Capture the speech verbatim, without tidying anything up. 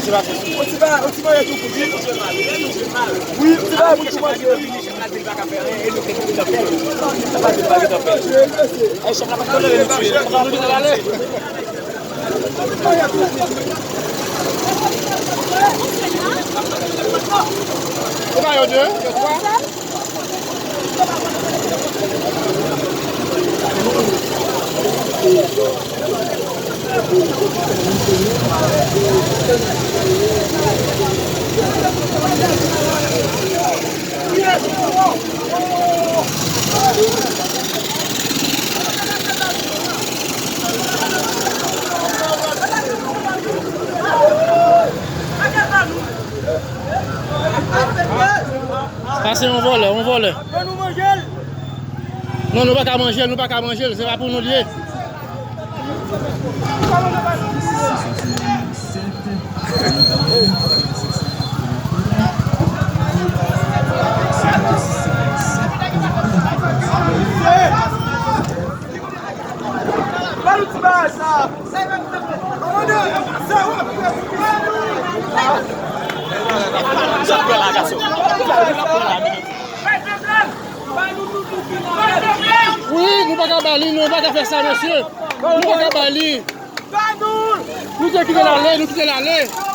Se pa posib. Yon ti ba, yon ti manje tou pou di. Wi, yon ti ba pou ti manje. Sa se yon vòlè, yon vòlè. Non, nou pa ka manje l, nou pa ka manje l, se pa pou nou l ye. Wi, nou pa ka ba li, nou pa ka fè sa, mesye. Nou pa ka ba li. Nou te kite l ale, nou kite l ale.